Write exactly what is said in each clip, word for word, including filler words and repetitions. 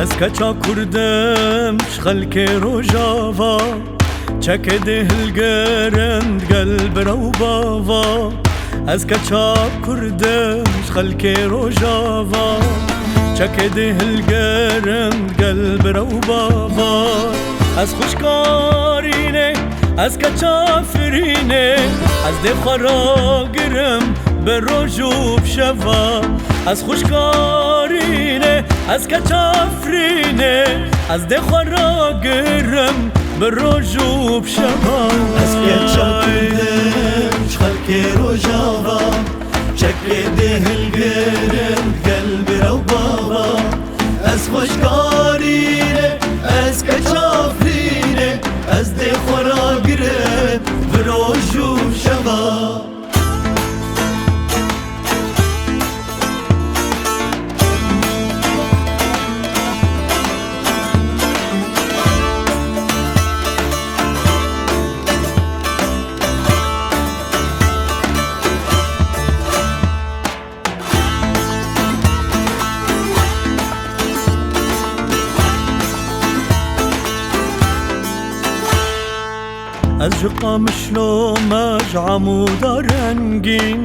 Ez keça Kurd im ji xelkê Rojava, çekê dê hilgirim digel bira û bava. Ez keça Kurd im ji xelkê Rojava, çekê dê hilgirim digel bira û bava. Ez xwişka Rînê, ez keça Efrînê, ez dê xwe ragirim bi roj û bi şeva. Ez xwişka Rînê, ez keça Efrînê, ez dê xwe ragirim bi roj û bi şeva. Ez keça Kurd im ji xelkê Rojava, çekê dê hilgirim digel bira û bava. Ez xwişka Rînê, ez keça Efrînê, ez dê xwe ragirim bi roj û bi şeva. Ez ji Qamişlo me, ji Amûda rengîn,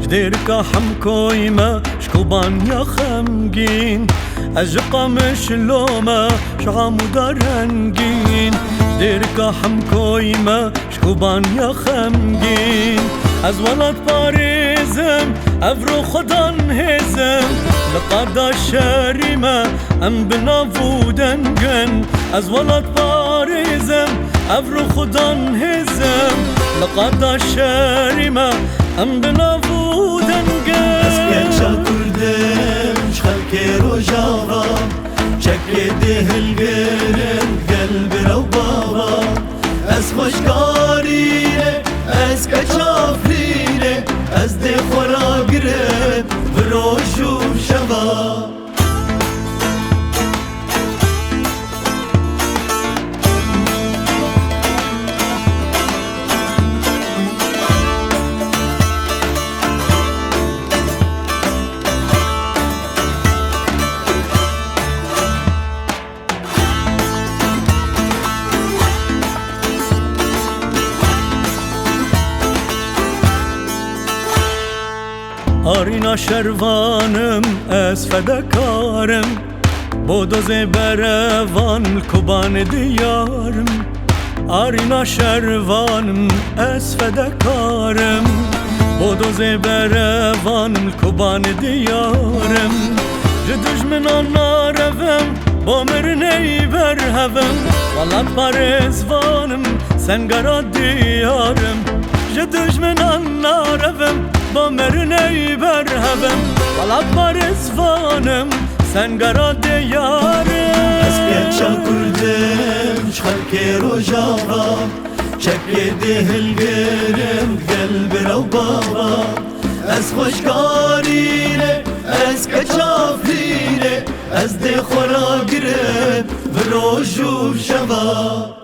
ji Dêrika Hemkoyî me, ji Kobaniya xemgîn. Ez ji Qamişlo me, ji Amûda rengîn, ji Dêrika Hemkoyî me, ji Kobaniya xemgîn. Ez welat parêzim, evro xwedan hêzim, li qada şerî me, em bi nav û deng in. Ez welat parêzim, evro xwedan hêzim, li qada şerî me, em bi nav û deng in. Ez keça Kurd im ji xelkê Rojava, çekê dê hilgirim digel bira û bava. Ez xwişka Rînê, ez keça Efrînê, ez dê xwe ragirim bi roj û bi şeva. Arîna şervan im, ez fedekar im, bo dozê berevan li Kobanê diyar im. Arîna şervan im, ez fedekar im, bo dozê berevan li Kobanê diyar im. Ji dijminan narevim, bo mirinê berhevim, welatparêz van im, sengera diyar im. Ji dijminan narevim, bo mirinê berhevim, welatparêz van im, sengera diyar im. Ez keça Kurd im ji xelkê Rojava, çekê dê hilgirim digel bira û bava. Ez xwişka Rînê, ez keça Efrînê, ez dê xwe ragirim bi roj û bi şeva.